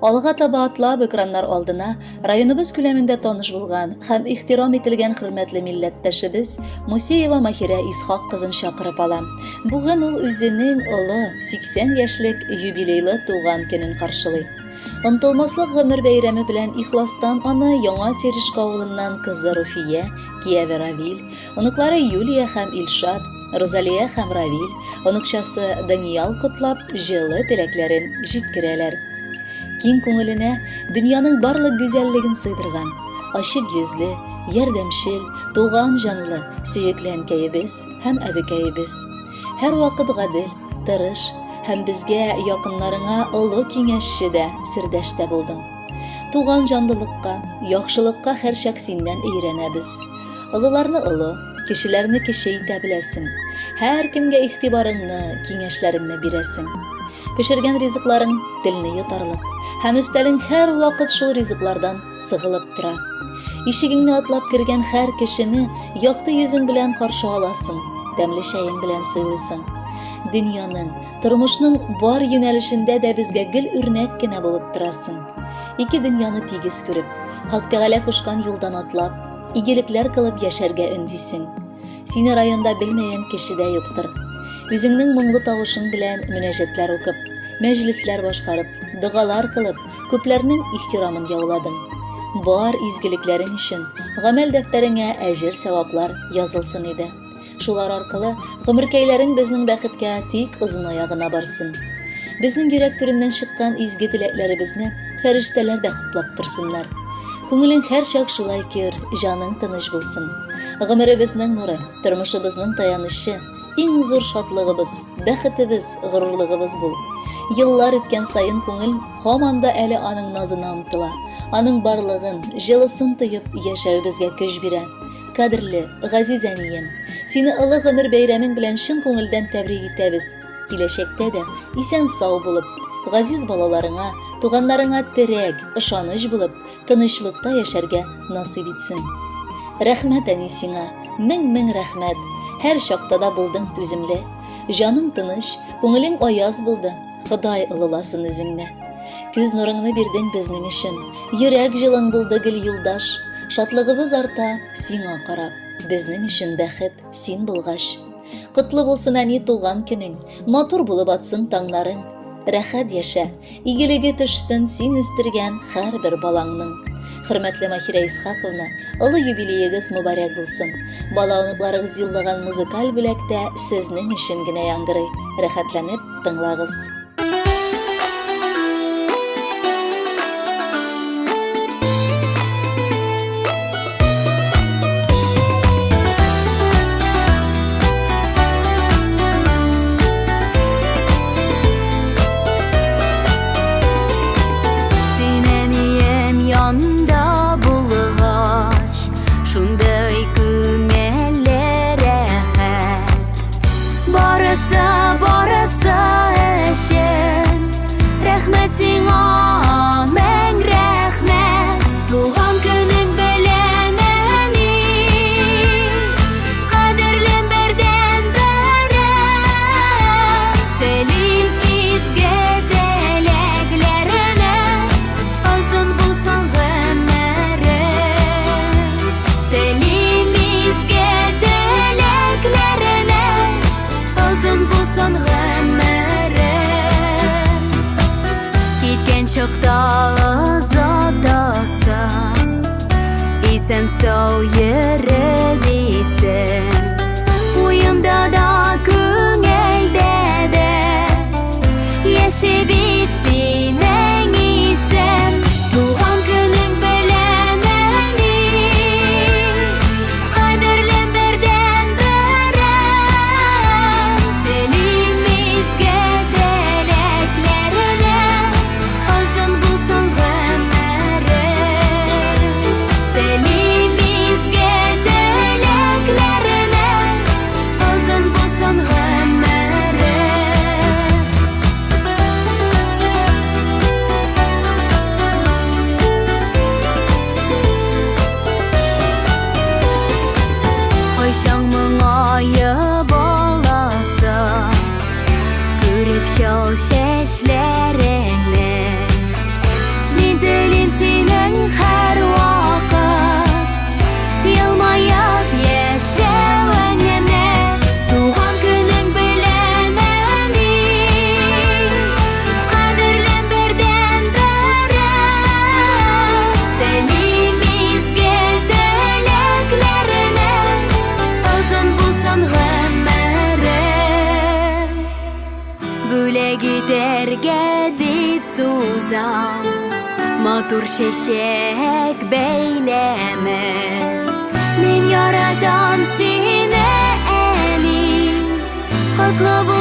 Алга таба атлап экраннар алдына районыбыз күләмендә таныш булган һәм ихтирам ителгән хөрмәтле милләттәшебез Мусеева Маһирә Исхак кызын чакырып алам. Бүген ул үзенең олы 80 яшьлек юбилейлы туган көнен каршылый. Онтылмаслык гомер бәйрәме белән ихластан аны Яңа Терешка авылыннан кызы Руфия, кияве Равил, оныклары Юлия һәм Илшат, Розалия һәм Равил, оныкчасы Даниял котлап, җылы теләкләрен җиткерәләр. Киң күңеленә дөньяның барлык гүзәллеген сыйдырган, ачык йөзле, ярдәмчел, туган җанлы, сөекле әнкәебез һәм әбекәебез. Һәрвакыт гадел, тырыш һәм безгә, якыннарыңа олы киңәшче дә, сердәш тә булдың. Туган җанлылыкка, яхшылыкка һәрчак синнән өйрәнәбез. Олыларны олы, кечеләрне кече итә беләсең. Һәркемгә игътибарыңны, киңәшләреңне бирәсең. Пешергән ризыкларың телне йотарлык, һәм өстәлең һәрвакыт шул ризыклардан сыгылып тора. Ишегеңне атлап кергән һәр кешене якты йөзең белән каршы аласың, тәмле чәең белән сыйлыйсың. Дөньяның, тормышның бар юнәлешендә дә безгә гел үрнәк кенә булып торасың. Ике дөньяны тигез күреп, Хак Тәгалә кушкан юлдан атлап, игелекләр кылып яшәргә өндисең. Сине районда белмәгән кеше дә юктыр. Үзеңнең моңлы тавышың белән мөнәҗәтләр укып, мәҗлесләр башкарып, догалар кылып, күпләрнең ихтирамын яуладың. Бар изгелекләрең өчен гамәл дәфтәреңә әҗер-сәваплар язылсын иде. Шулар аркылы гомеркәйләрең безнең бәхеткә тик озыная гына барсын. Безнең йөрәк түреннән чыккан изге теләкләребезне фәрештәләр дә хуплап торсыннар. Күңелең һәрчак шулай көр, җаның тыныч булсын. Гомеребезнең нуры, тормышыбызның таянычы, иң зур шатлыгыбыз, бәхетебез, горурлыгыбыз бул. Еллар үткән саен күңел һаман да әле аның назына омтыла. Аның барлыгын, җылысын тоеп яшәвебезгә көч бирә. Кадерле, газиз әнием, сине олы гомер бәйрәмең белән чын күңелдән тәбрик итәбез. Киләчәктә дә исән-сау булып, газиз балаларыңа, туганнарыңа терәк, ышаныч булып, тынычлыкта яшәргә насыйп итсен. Рәхмәт, әни, сиңа, мең-мең рәхмәт. Һәр чакта да булдың түземле. Җаның тыныч, күңелең аяз булды. Ходай олыласын үзеңне. Күз нурыңны бирдең безнең өчен. Йөрәк җылың булды гел юлдаш. Шатлыгыбыз арта сиңа карап. Безнең өчен бәхет син булгач. Котлы булсын, әни, туган көнең. Матур булып атсын таңнарың. Рәхәт яшә, игелеге төшсен син үстергән һәрбер балаңның. Хөрмәтле Махирә Исхаковна, олы юбилеегыз мөбарәк булсын. Бала оныкларыгыз юллаган музыкаль бүләк тә сезнең өчен генә яңгырый. Рәхәтләнеп тыңлагыз. Исән-сау йөре дисең. Уемда да, күңелдә дә яши бит синең исем. Туган көнең белән, әни, кадерлем бердәнберем. Телим изге теләкләреңә, озын булсын гомерең. Телим изге. Сезгә дип сузам матур чәчәк бәйләме. Мин яратам сине, әни. Котлы бул.